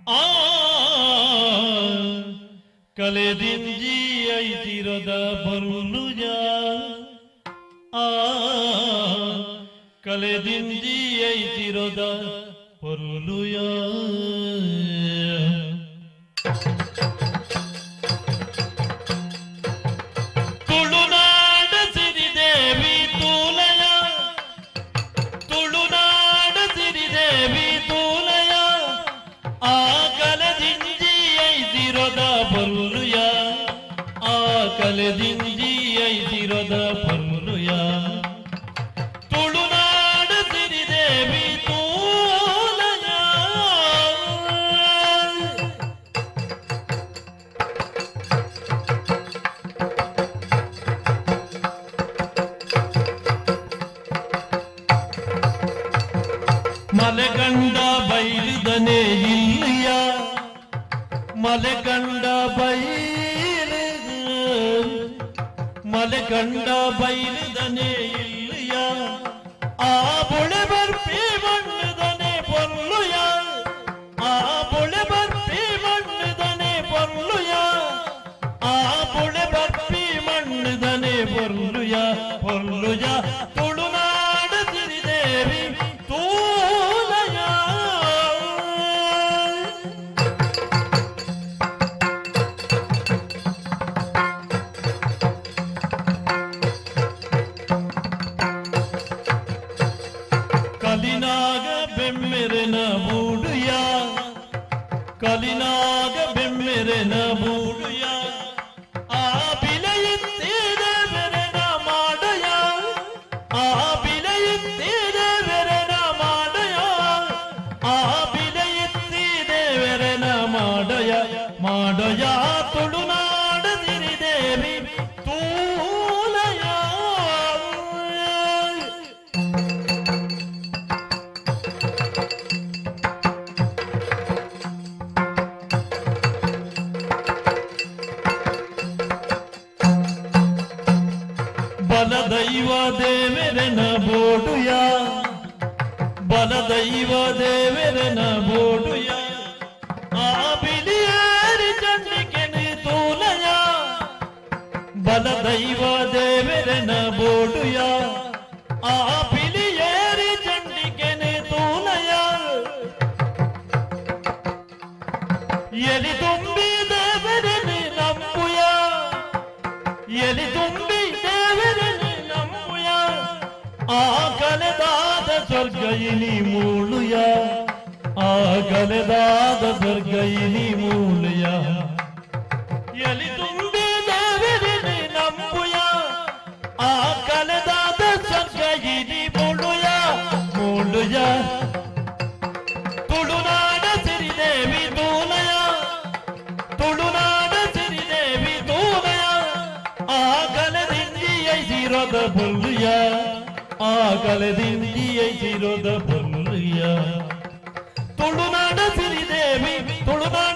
ಆ ಕಲೆದಿಂಜಿ ಐತಿರದ ಬರುಲುಜ ಆ ಕಲೆದಿಂಜಿ ಐತಿರದ ಪೊರ್ಲುಯ. ತುಳುನಾಡ ಸಿರಿದೇವಿ ತೂಲಯ, ತುಳುನಾಡ ಸಿರಿದೇವಿ ತೂಲಯ, ಆ ಕಲೆದಿಂಜಿ ಐತಿರದ ಪೊರ್ಲುಯ, ಆ ಕಲೆದಿಂಜಿ ಐತಿರದ ಪೊರ್ಲುಯ. ತುಳುನಾಡ ಸಿರಿದೇವಿ ತೂಲಯ. ಮಲೆಗಂಡ ಬೈಲುದನೆ ಇಲ್ಲಿಯ, ಮಲೆಗಂಡ ಬೈಲು, ಮಲೆಗಂಡ ಬೈಲುದನೆ ಇಲ್ಲಿಯ, ಆ ಬೊಳೆ ಬರ್ಪಿ ಮಣ್ಣುದನೆ ಪೊರ್ಲುಯ, ಆ ಬೊಳೆ ಬರ್ಪಿ ಮಣ್ಣುದನೆ ಪೊರ್ಲುಯ, ಆ ಬೊಳೆ ಬರ್ಪಿ ಮಣ್ಣುದನೆ ಪೊರ್ಲುಯ ಪೊರ್ಲುಯ. ತುಳುನಾಡ ಸಿರಿದೇವಿ ತೂಲಯ. ಕಲಿನಾಗ ಬೆಮ್ಮೆರೆನ ಬೂಡುಯ, ಕಲಿನಾಗ ಬೆಮ್ಮೆರೆನ ಬೂಡುಯ, ಆ ಬಿಲೆಯುತ್ತಿದೆ ಮಾಡಯ, ಆ ಬಿಲೆಯುತ್ತಿದೆ ಮಾಡಯ, ಆ ಬಿಲೆಯುತ್ತಿದೆ ಮಾಡಯ ಮಾಡಯ. ತುಳುನಾಡ ಸಿರಿದೇವಿ ತೂಲಯ. ಬಲದೈವ ದೇವರನ ಬೋಡುಯ, ಬಲದೈವ ದೇವರನ ಬೋಡುಯ, ಆ ಬಿಲಿಯೇರಿ ಚಂಡಿಕೆನೆ ತೂಲಯ, ಬಲದೈವ ದೇವರನ ಬೋಡುಯ, ಆ ಬಿಲಿಯೇರಿ ಚಂಡಿಕೆನೆ ತೂಲಯ. ಎಲಿ ತುಂಬಿ ದೇವರನೆ ನಂಬುಯ, ಎಲಿ ತುಂಬಿ ದೇವರನೆ ನಂಬುಯ, ಆ ಕಲೆದಾದ ಸ್ವರ್ಗ ಇನಿ ಮೂಳುಯ, ಆ ಕಲೆದಾದ ಸ್ವರ್ಗ ಇನಿ ಮೂಳುಯ. ಎಲಿ ತುಂಬಿ ದೇವರನೆ ನಂಬುಯ, ಆ ಕಲೆದಾದ ಸ್ವರ್ಗ ಇನಿ ಮೂಳುಯ ಮೂಳುಯ. ತುಳುನಾಡ ಸಿರಿದೇವಿ ತೂಲಯ, ತುಳುನಾಡ ಸಿರಿದೇವಿ ತೂಲಯ, ಆ ಕಲೆದಿಂಜಿ ಐಸಿರೋದ ಪೊರ್ಲುಯ, ಆ ಕಲೆದಿಂಜಿ ಐಸಿರೋದ ಪೊರ್ಲುಯ. ತುಳುನಾಡ ಸಿರಿದೇವಿ, ತುಳುನಾಡ